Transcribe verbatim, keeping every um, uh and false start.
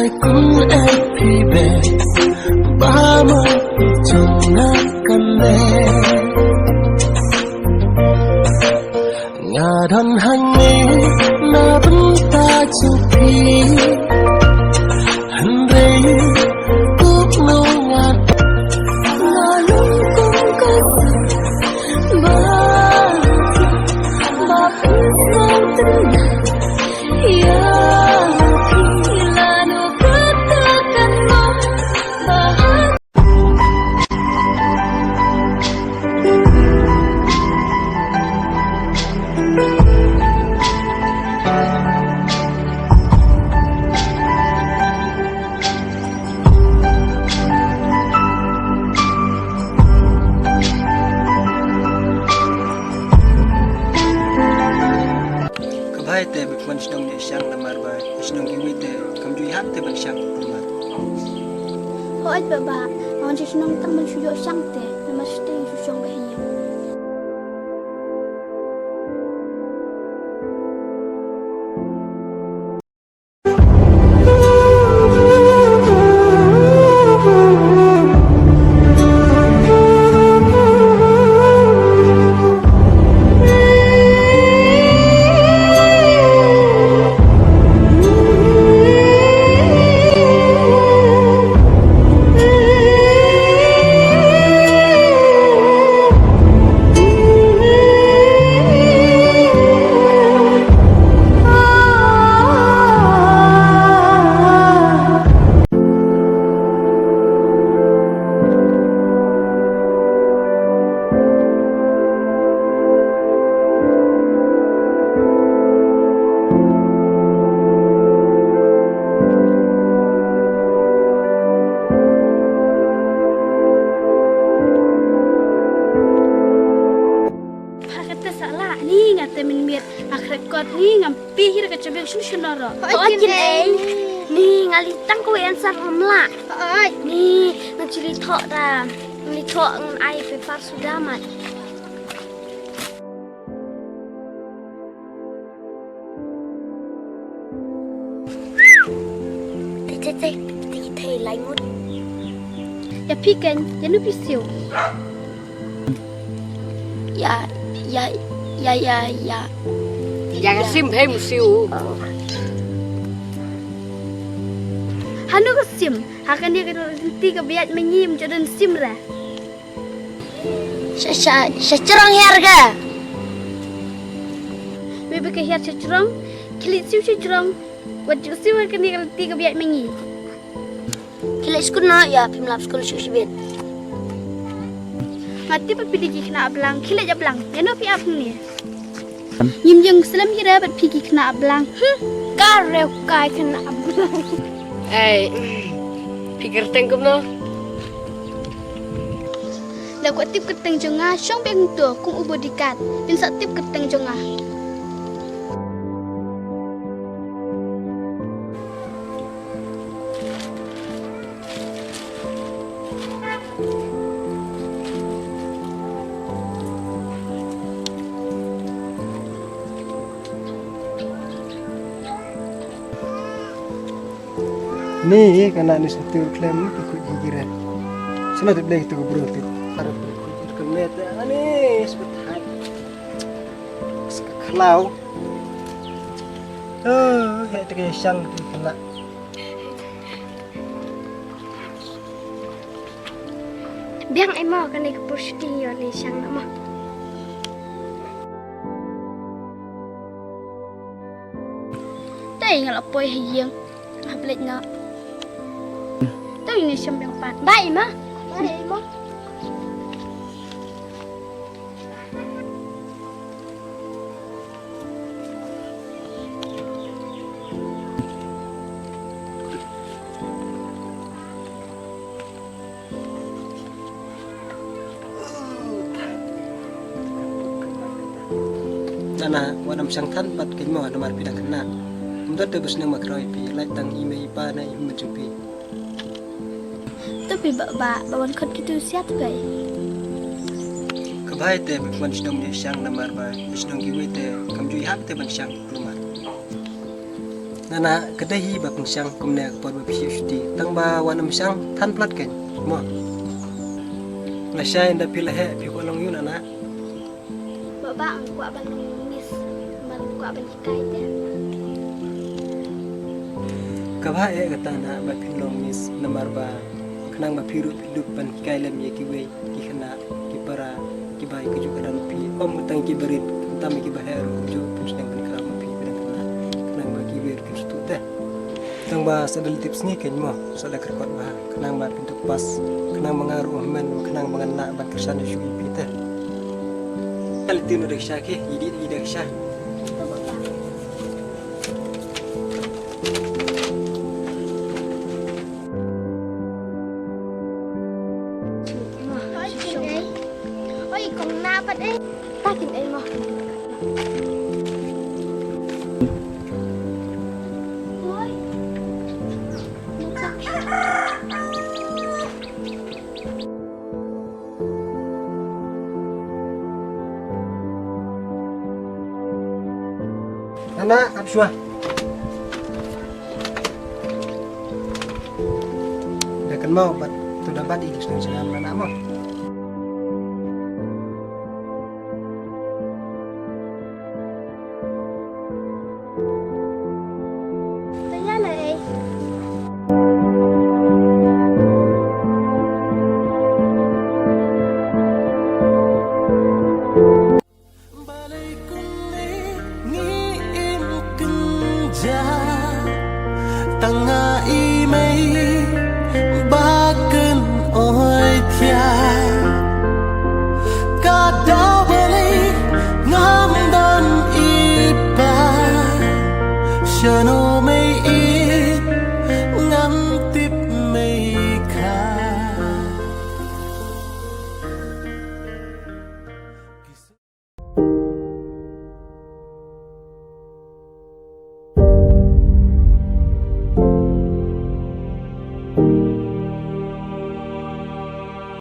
Kong F P best ba ma jong nga kane. Nga don hangne na bynta jong phi. Hynrei kuk nong nga. Nga long kong ka ba ba phi sngewthuh. Ka bha te ba phi wan shnong ïa shang namar ba shnong kiwei te kam ju ïahap te ban shang namar. Hooid baba, nga wan sha shnong tang ban shu ïoh shang te namar shu te shu shong ba hi. Pha kata sa lah ni nga te mynmiet nga khrek kot ni ngam pih ïa ka chobeng shu shu noro. Hooid kin ei. Ni nga li tang ko en sa ngam lah. Hooid. Ni nga chili thok da. Nga li thok ngan ai paper suda mat. Te te te te te lai ngut. Ïa phi ken, ïa nu phi siew. Ïa ïa ïa ïa ïa. Ïa ka sim phi mu siew. Hanu ka sim, ha kane ka lynti ka biat ma ngi ym jadon sim re. Sha sha sha jrong hiar ka. Wei ba ka hiar sha jrong, khlieh siew sha jrong. Wat ju siew ha kane ka lynti ka biat ma ngi. Khlieh skul noh ïa phim lap skul shu shibit. Nga tip ba phi dei ki khynnah blang, khlieh ïa blang. Ïa no phi ap hangne. Ngim ïeng slem hi re bad phi ki khynnah blang. Hm. Ka reu kai khynnah blang. Ei. Phi kyrteng kumno? La kwah tip kyrteng jong nga shong beng to kum u bodyguard. Phin sa tip kyrteng jong nga. Ni ka na ni sa tur khlem ni ka khuid hi ki re. Sa na tip lei tu ka bru tip. Ar ka khuid ka met ani sbet hai. Ska khlaw. Oh, he te ka shang tu ka na. Biang ai mo kane ka por shooting ïa ne shang na mo. Te nga la poi ha ïing. Nga blet na. Te ïa ne shang biang pat. Bye ma. Bye ma. Nana, wat nym shang than pat kein mo namar phi da khynnah. Ym don te ba sngewma khroi phi, lait tang i mei i pa na i hynmen jong phi. To phi ba ba ba wan khot kitu siat phi. Ka bha te ba wan shnong ne shang namar ba shnong kiwei te kam ju ïahap te ban shang namar. Nana, ka dei hi ba pynshang kumne ka por ba phi shu shuti. Tang ba wat nym shang than palat kein mo. Lashai ynda phi la heh phi kwah long ïu, Nana? Baba, nga kwah ban long miss, ban kwah ban hikai te. Kaba eh kata, Nana, ba phin long miss namar ba khnang ba phi ruh phi dup ban hikai lem ïa kiwei ki khynnah ki para kiba ïa kajuh ka dang phi, ym tang kiba rit, tang kiba heh ruh kajuh phin sdang ban khraw ma phi, phi dang khynnah, khnang ba kiwei ruh kin sngewthuh te. Tang ba sa da leit tip sngi kein mo, sa da kyrkot bha, khnang ba phin da pass, khnang ba nga ruh hynmen, khnang ba ngan lah ban kyrshan shuh ïa phi te. Ka leit tip na da sha ki, ïa di ïa da sha. Oi, kong na pat eh. Ta kin ei mo. Oi. Nana, ap shuwa. Da kynmaw bad to da bat ïa ki shnong jingam, Nana mo. To ïa na ei. Balei kumne ngi im kynja, tang